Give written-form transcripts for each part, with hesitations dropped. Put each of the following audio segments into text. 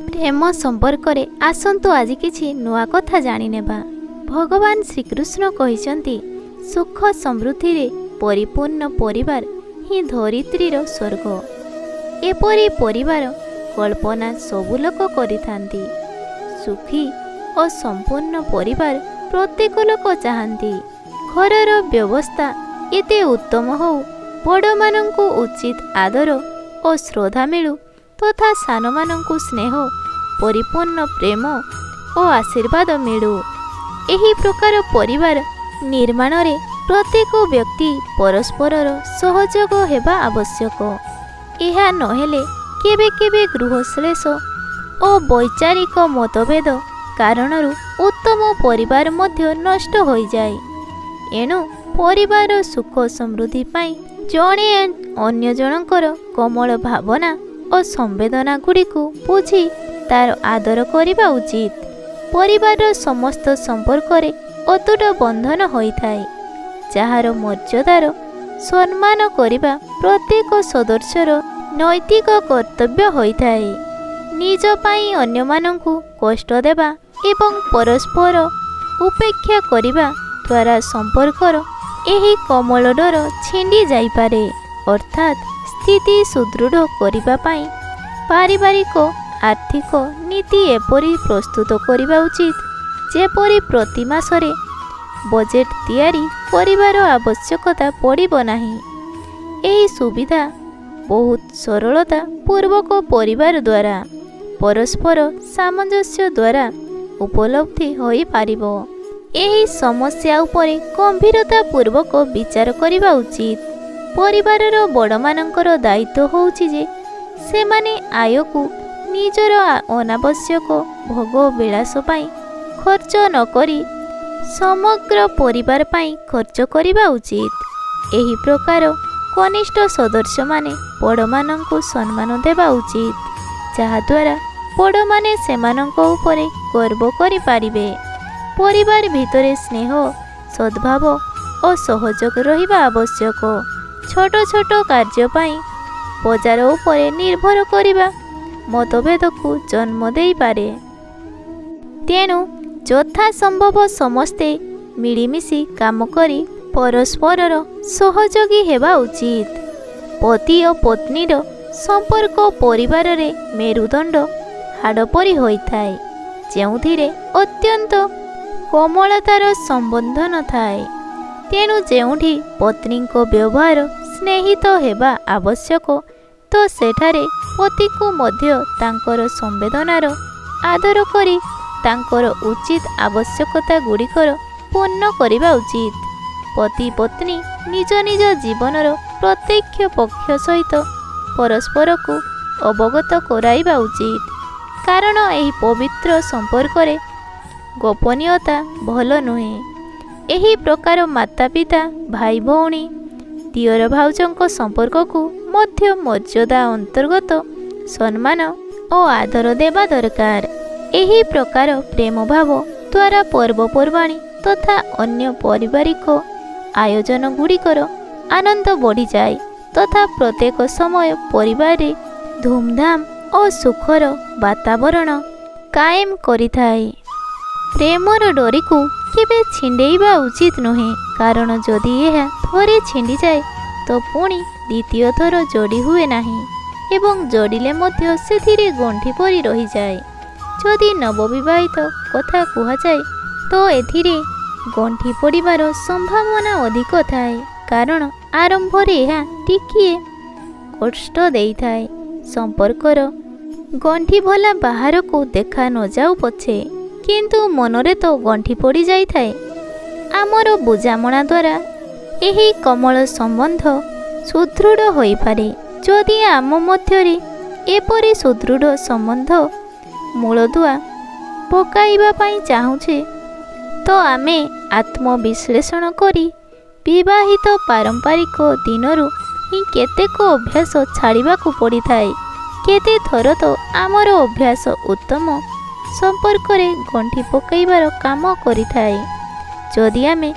ପ୍ରେମ ସମ୍ପର୍କରେ ଆସନ୍ତୁ ଆଜି କିଛି ନୂଆ କଥା ଜାଣିନେବା। ଭଗବାନ ଶ୍ରୀକୃଷ୍ଣ କହିଛନ୍ତି, ସୁଖ ସମୃଦ୍ଧିରେ ପରିପୂର୍ଣ୍ଣ ପରିବାର ହିଁ ଧରିତ୍ରୀର ସ୍ୱର୍ଗ। ଏପରି ପରିବାର କଳ୍ପନା ସବୁ ଲୋକ କରିଥାନ୍ତି। ସୁଖୀ ଓ ସମ୍ପୂର୍ଣ୍ଣ ପରିବାର ପ୍ରତ୍ୟେକ ଲୋକ ଚାହାନ୍ତି। ଘରର ବ୍ୟବସ୍ଥା ଏତେ ଉତ୍ତମ ହେଉ, ବଡ଼ମାନଙ୍କୁ ଉଚିତ ଆଦର ଓ ଶ୍ରଦ୍ଧା ମିଳୁ ତଥା ସାନମାନଙ୍କୁ ସ୍ନେହ ପରିପୂର୍ଣ୍ଣ ପ୍ରେମ ଓ ଆଶୀର୍ବାଦ ମିଳୁ। ଏହି ପ୍ରକାର ପରିବାର ନିର୍ମାଣରେ ପ୍ରତ୍ୟେକ ବ୍ୟକ୍ତି ପରସ୍ପରର ସହଯୋଗ ହେବା ଆବଶ୍ୟକ। ଏହା ନହେଲେ କେବେ କେବେ ଗୃହଶ୍ଳେଷ ଓ ବୈଚାରିକ ମତଭେଦ କାରଣରୁ ଉତ୍ତମ ପରିବାର ମଧ୍ୟ ନଷ୍ଟ ହୋଇଯାଏ। ଏଣୁ ପରିବାର ସୁଖ ସମୃଦ୍ଧି ପାଇଁ ଜଣେ ଅନ୍ୟ ଜଣଙ୍କର କୋମଳ ଭାବନା ଓ ସମ୍ବେଦନା ଗୁଡ଼ିକୁ ବୁଝି ତାର ଆଦର କରିବା ଉଚିତ। ପରିବାରର ସମସ୍ତ ସମ୍ପର୍କରେ ଅତୁଟ ବନ୍ଧନ ହୋଇଥାଏ, ଯାହାର ମର୍ଯ୍ୟାଦାର ସମ୍ମାନ କରିବା ପ୍ରତ୍ୟେକ ସଦସ୍ୟର ନୈତିକ କର୍ତ୍ତବ୍ୟ ହୋଇଥାଏ। ନିଜ ପାଇଁ ଅନ୍ୟମାନଙ୍କୁ କଷ୍ଟ ଦେବା ଏବଂ ପରସ୍ପର ଉପେକ୍ଷା କରିବା ଦ୍ୱାରା ସମ୍ପର୍କର ଏହି କୋମଳ ଡୋର ଛିଣ୍ଡି ଯାଇପାରେ। ଅର୍ଥାତ୍ ସ୍ଥିତି ସୁଦୃଢ଼ କରିବା ପାଇଁ ପାରିବାରିକ ଆର୍ଥିକ ନୀତି ଏପରି ପ୍ରସ୍ତୁତ କରିବା ଉଚିତ, ଯେପରି ପ୍ରତି ମାସରେ ବଜେଟ୍ ତିଆରି କରିବାର ଆବଶ୍ୟକତା ପଡ଼ିବ ନାହିଁ। ଏହି ସୁବିଧା ବହୁତ ସରଳତା ପୂର୍ବକ ପରିବାର ଦ୍ୱାରା ପରସ୍ପର ସାମଞ୍ଜସ୍ୟ ଦ୍ୱାରା ଉପଲବ୍ଧି ହୋଇପାରିବ। ଏହି ସମସ୍ୟା ଉପରେ ଗମ୍ଭୀରତା ପୂର୍ବକ ବିଚାର କରିବା ଉଚିତ। ପରିବାରର ବଡ଼ମାନଙ୍କର ଦାୟିତ୍ୱ ହେଉଛି ଯେ ସେମାନେ ଆୟକୁ ନିଜର ଅନାବଶ୍ୟକ ଭୋଗ ବିଳାସ ପାଇଁ ଖର୍ଚ୍ଚ ନକରି ସମଗ୍ର ପରିବାର ପାଇଁ ଖର୍ଚ୍ଚ କରିବା ଉଚିତ। ଏହି ପ୍ରକାର କନିଷ୍ଠ ସଦସ୍ୟମାନେ ବଡ଼ମାନଙ୍କୁ ସମ୍ମାନ ଦେବା ଉଚିତ, ଯାହାଦ୍ୱାରା ବଡ଼ମାନେ ସେମାନଙ୍କ ଉପରେ ଗର୍ବ କରିପାରିବେ। ପରିବାର ଭିତରେ ସ୍ନେହ, ସଦ୍ଭାବ ଓ ସହଯୋଗ ରହିବା ଆବଶ୍ୟକ। ଛୋଟ ଛୋଟ କାର୍ଯ୍ୟ ପାଇଁ ବଜାର ଉପରେ ନିର୍ଭର କରିବା ମତଭେଦକୁ ଜନ୍ମ ଦେଇପାରେ। ତେଣୁ ଯଥା ସମ୍ଭବ ସମସ୍ତେ ମିଳିମିଶି କାମ କରି ପରସ୍ପରର ସହଯୋଗୀ ହେବା ଉଚିତ। ପତି ଓ ପତ୍ନୀର ସମ୍ପର୍କ ପରିବାରରେ ମେରୁଦଣ୍ଡ ହାଡ଼ ପରି ହୋଇଥାଏ, ଯେଉଁଥିରେ ଅତ୍ୟନ୍ତ କୋମଳତାର ସମ୍ବନ୍ଧ ନଥାଏ। ତେଣୁ ଯେଉଁଠି ପତ୍ନୀଙ୍କ ବ୍ୟବହାର ସ୍ନେହିତ ହେବା ଆବଶ୍ୟକ, ତ ସେଠାରେ ପତିଙ୍କୁ ମଧ୍ୟ ତାଙ୍କର ସମ୍ବେଦନାର ଆଦର କରି ତାଙ୍କର ଉଚିତ ଆବଶ୍ୟକତା ଗୁଡ଼ିକର ପୂର୍ଣ୍ଣ କରିବା ଉଚିତ। ପତି ପତ୍ନୀ ନିଜ ନିଜ ଜୀବନର ପ୍ରତ୍ୟକ୍ଷ ପକ୍ଷ ସହିତ ପରସ୍ପରକୁ ଅବଗତ କରାଇବା ଉଚିତ, କାରଣ ଏହି ପବିତ୍ର ସମ୍ପର୍କରେ ଗୋପନୀୟତା ଭଲ ନୁହେଁ। ଏହି ପ୍ରକାର ମାତା ପିତା, ଭାଇ ଭଉଣୀ, ଦିଅର ଭାଉଜଙ୍କ ସମ୍ପର୍କକୁ ମଧ୍ୟ ମର୍ଯ୍ୟାଦା ଅନ୍ତର୍ଗତ ସମ୍ମାନ ଓ ଆଦର ଦେବା ଦରକାର। ଏହି ପ୍ରକାର ପ୍ରେମଭାବ ଦ୍ୱାରା ପର୍ବପର୍ବାଣି ତଥା ଅନ୍ୟ ପାରିବାରିକ ଆୟୋଜନ ଗୁଡ଼ିକର ଆନନ୍ଦ ବଢ଼ିଯାଏ ତଥା ପ୍ରତ୍ୟେକ ସମୟ ପରିବାରରେ ଧୁମଧାମ ଓ ସୁଖର ବାତାବରଣ କାଏମ କରିଥାଏ। ପ୍ରେମର ଡୋରିକୁ କେବେ ଛିଣ୍ଡେଇବା ଉଚିତ ନୁହେଁ, କାରଣ ଯଦି ଏହା ଥରେ ଛିଣ୍ଡିଯାଏ ତ ପୁଣି ଦ୍ୱିତୀୟ ଥର ଯୋଡ଼ି ହୁଏ ନାହିଁ ଏବଂ ଯୋଡ଼ିଲେ ମଧ୍ୟ ସେଥିରେ ଗଣ୍ଠି ପରି ରହିଯାଏ। ଯଦି ନବବିବାହିତ କଥା କୁହାଯାଏ ତ ଏଥିରେ ଗଣ୍ଠି ପଡ଼ିବାର ସମ୍ଭାବନା ଅଧିକ ଥାଏ, କାରଣ ଆରମ୍ଭରେ ଏହା ଟିକିଏ କଷ୍ଟ ଦେଇଥାଏ। ସମ୍ପର୍କର ଗଣ୍ଠି ଭଲା ବାହାରକୁ ଦେଖା ନଯାଉ ପଛେ, କିନ୍ତୁ ମନରେ ତ ଗଣ୍ଠି ପଡ଼ିଯାଇଥାଏ। ଆମର ବୁଝାମଣା ଦ୍ୱାରା ଏହି କୋମଳ ସମ୍ବନ୍ଧ ସୁଦୃଢ଼ ହୋଇପାରେ। ଯଦି ଆମ ମଧ୍ୟରେ ଏପରି ସୁଦୃଢ଼ ସମ୍ବନ୍ଧ ମୂଳଦୁଆ ପକାଇବା ପାଇଁ ଚାହୁଁଛେ, ତ ଆମେ ଆତ୍ମବିଶ୍ଳେଷଣ କରି ବିବାହିତ ପାରମ୍ପରିକ ଦିନରୁ ହିଁ କେତେକ ଅଭ୍ୟାସ ଛାଡ଼ିବାକୁ ପଡ଼ିଥାଏ। କେତେ ଥର ତ ଆମର ଅଭ୍ୟାସ ଉତ୍ତମ ସମ୍ପର୍କରେ ଗଣ୍ଠି ପକାଇବାର କାମ କରିଥାଏ। ଯଦି ଆମେ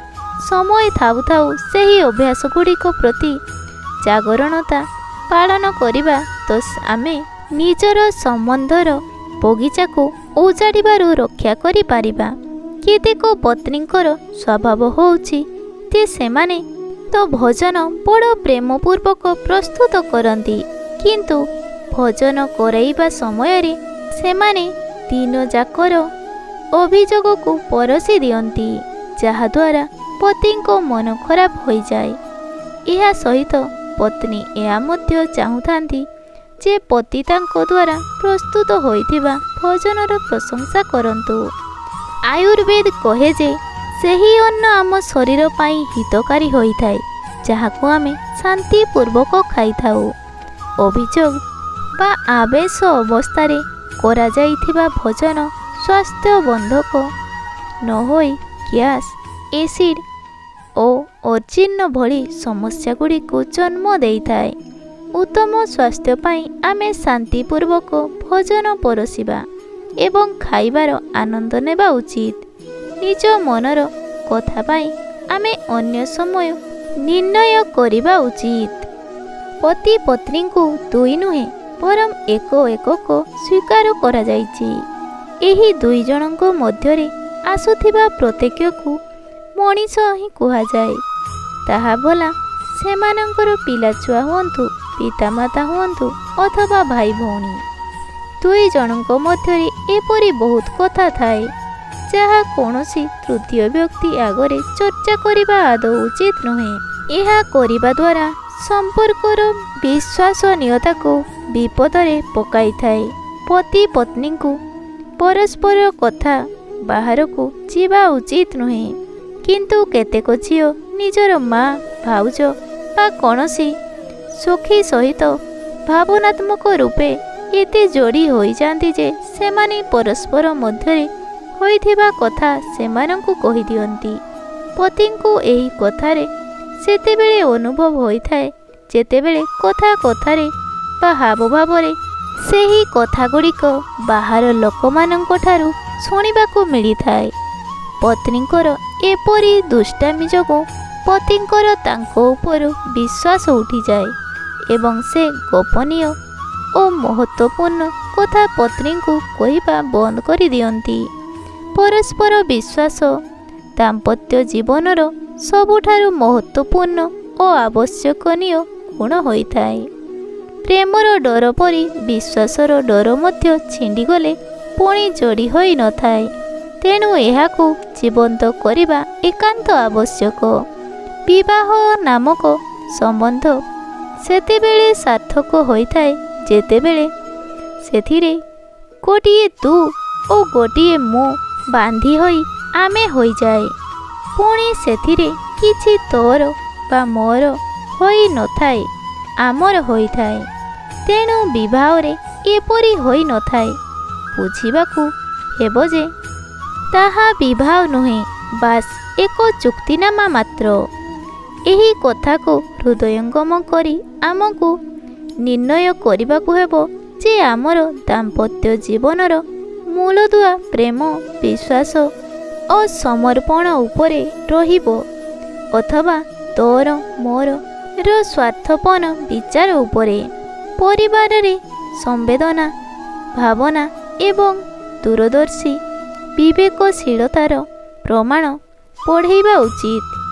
ସମୟ ଥାଉ ଥାଉ ସେହି ଅଭ୍ୟାସ ଗୁଡ଼ିକ ପ୍ରତି ଜାଗରଣତା ପାଳନ କରିବା, ତ ଆମେ ନିଜର ସମ୍ବନ୍ଧର ବଗିଚାକୁ ଉଜାଡ଼ିବାରୁ ରକ୍ଷା କରିପାରିବା। କେତେକ ପତ୍ନୀଙ୍କର ସ୍ୱଭାବ ହେଉଛି ଯେ ସେମାନେ ତ ଭୋଜନ ବଡ଼ ପ୍ରେମପୂର୍ବକ ପ୍ରସ୍ତୁତ କରନ୍ତି, କିନ୍ତୁ ଭୋଜନ କରାଇବା ସମୟରେ ସେମାନେ ଦିନଯାକର ଅଭିଯୋଗକୁ ପରସି ଦିଅନ୍ତି, ଯାହାଦ୍ୱାରା ପତିଙ୍କ ମନ ଖରାପ ହୋଇଯାଏ। ଏହା ସହିତ ପତ୍ନୀ ଏହା ମଧ୍ୟ ଚାହୁଁଥାନ୍ତି ଯେ ପତି ତାଙ୍କ ଦ୍ୱାରା ପ୍ରସ୍ତୁତ ହୋଇଥିବା ଭୋଜନର ପ୍ରଶଂସା କରନ୍ତୁ। ଆୟୁର୍ବେଦ କହେ ଯେ ସେହି ଅନ୍ନ ଆମ ଶରୀର ପାଇଁ ହିତକାରୀ ହୋଇଥାଏ, ଯାହାକୁ ଆମେ ଶାନ୍ତିପୂର୍ବକ ଖାଇଥାଉ। ଅଭିଯୋଗ ବା ଆବେଶ ଅବସ୍ଥାରେ କରାଯାଇଥିବା ଭୋଜନ ସ୍ୱାସ୍ଥ୍ୟବର୍ଦ୍ଧକ ନ ହୋଇ ଗ୍ୟାସ୍, ଏସିଡ୍ ଓ ଅଜୀର୍ଣ୍ଣ ଭଳି ସମସ୍ୟାଗୁଡ଼ିକୁ ଜନ୍ମ ଦେଇଥାଏ। ଉତ୍ତମ ସ୍ୱାସ୍ଥ୍ୟ ପାଇଁ ଆମେ ଶାନ୍ତିପୂର୍ବକ ଭୋଜନ ପରସିବା ଏବଂ ଖାଇବାର ଆନନ୍ଦ ନେବା ଉଚିତ। ନିଜ ମନର କଥା ପାଇଁ ଆମେ ଅନ୍ୟ ସମୟ ନିର୍ଣ୍ଣୟ କରିବା ଉଚିତ। ପତି ପତ୍ନୀଙ୍କୁ ଦୁଇ ନୁହେଁ, ବରଂ ଏକ ଏକକ ସ୍ୱୀକାର କରାଯାଇଛି। ଏହି ଦୁଇ ଜଣଙ୍କ ମଧ୍ୟରେ ଆସୁଥିବା ପ୍ରତ୍ୟେକକୁ ମଣିଷ ହିଁ କୁହାଯାଏ। ତାହା ଭଲା ସେମାନଙ୍କର ପିଲାଛୁଆ ହୁଅନ୍ତୁ, ପିତାମାତା ହୁଅନ୍ତୁ ଅଥବା ଭାଇ ଭଉଣୀ। ଦୁଇ ଜଣଙ୍କ ମଧ୍ୟରେ ଏପରି ବହୁତ କଥା ଥାଏ, ଯାହା କୌଣସି ତୃତୀୟ ବ୍ୟକ୍ତି ଆଗରେ ଚର୍ଚ୍ଚା କରିବା ଆଦୌ ଉଚିତ ନୁହେଁ। ଏହା କରିବା ଦ୍ୱାରା ସମ୍ପର୍କର ବିଶ୍ୱାସନୀୟତାକୁ ବିପଦରେ ପକାଇଥାଏ। ପତି ପତ୍ନୀଙ୍କୁ ପରସ୍ପର କଥା ବାହାରକୁ ଯିବା ଉଚିତ ନୁହେଁ। କିନ୍ତୁ କେତେକ ଝିଅ ନିଜର ମା, ଭାଉଜ ବା କୌଣସି ସଖୀ ସହିତ ଭାବନାତ୍ମକ ରୂପେ ଏତେ ଯୋଡ଼ି ହୋଇଯାଆନ୍ତି ଯେ ସେମାନେ ପରସ୍ପର ମଧ୍ୟରେ ହୋଇଥିବା କଥା ସେମାନଙ୍କୁ କହିଦିଅନ୍ତି। ପତିଙ୍କୁ ଏହି କଥାରେ ସେତେବେଳେ ଅନୁଭବ ହୋଇଥାଏ, ଯେତେବେଳେ କଥା କଥାରେ ବା ହାବଭାବରେ ସେହି କଥାଗୁଡ଼ିକ ବାହାର ଲୋକମାନଙ୍କଠାରୁ ଶୁଣିବାକୁ ମିଳିଥାଏ। ପତ୍ନୀଙ୍କର ଏପରି ଦୁଷ୍ଟାମି ଯୋଗୁଁ ପତିଙ୍କର ତାଙ୍କ ଉପରୁ ବିଶ୍ୱାସ ଉଠିଯାଏ ଏବଂ ସେ ଗୋପନୀୟ ଓ ମହତ୍ତ୍ୱପୂର୍ଣ୍ଣ କଥା ପତ୍ନୀଙ୍କୁ କହିବା ବନ୍ଦ କରିଦିଅନ୍ତି। ପରସ୍ପର ବିଶ୍ୱାସ ଦାମ୍ପତ୍ୟ ଜୀବନର ସବୁଠାରୁ ମହତ୍ତ୍ୱପୂର୍ଣ୍ଣ ଓ ଆବଶ୍ୟକନୀୟ ଗୁଣ ହୋଇଥାଏ। ପ୍ରେମର ଡୋର ପରି ବିଶ୍ୱାସର ଡୋର ମଧ୍ୟ ଛିଣ୍ଡିଗଲେ ପୁଣି ଯୋଡ଼ି ହୋଇନଥାଏ। ତେଣୁ ଏହାକୁ ଜୀବନ୍ତ କରିବା ଏକାନ୍ତ ଆବଶ୍ୟକ। ବିବାହ ନାମକ ସମ୍ବନ୍ଧ ସେତେବେଳେ ସାର୍ଥକ ହୋଇଥାଏ, ଯେତେବେଳେ ସେଥିରେ ଗୋଟିଏ ତୁ ଓ ଗୋଟିଏ ମୁଁ ବାନ୍ଧି ହୋଇ ଆମେ ହୋଇଯାଏ। ପୁଣି ସେଥିରେ କିଛି ତୋର ବା ମୋର ହୋଇନଥାଏ, ଆମର ହୋଇଥାଏ। ତେଣୁ ବିବାହରେ ଏପରି ହୋଇନଥାଏ, ବୁଝିବାକୁ ହେବ ଯେ ତାହା ବିବାହ ନୁହେଁ, ବାସ୍ ଏକ ଚୁକ୍ତିନାମା ମାତ୍ର। ଏହି କଥାକୁ ହୃଦୟଙ୍ଗମ କରି ଆମକୁ ନିର୍ଣ୍ଣୟ କରିବାକୁ ହେବ ଯେ ଆମର ଦାମ୍ପତ୍ୟ ଜୀବନର ମୂଳଦୁଆ ପ୍ରେମ, ବିଶ୍ୱାସ ଓ ସମର୍ପଣ ଉପରେ ରହିବ ଅଥବା ତୋର ମୋର ର ସ୍ୱାର୍ଥପର ବିଚାର ଉପରେ। ପରିବାରରେ ସମ୍ବେଦନା, ଭାବନା ଏବଂ ଦୂରଦର୍ଶୀ ବିବେକଶୀଳତାର ପ୍ରମାଣ ବଢ଼େଇବା ଉଚିତ।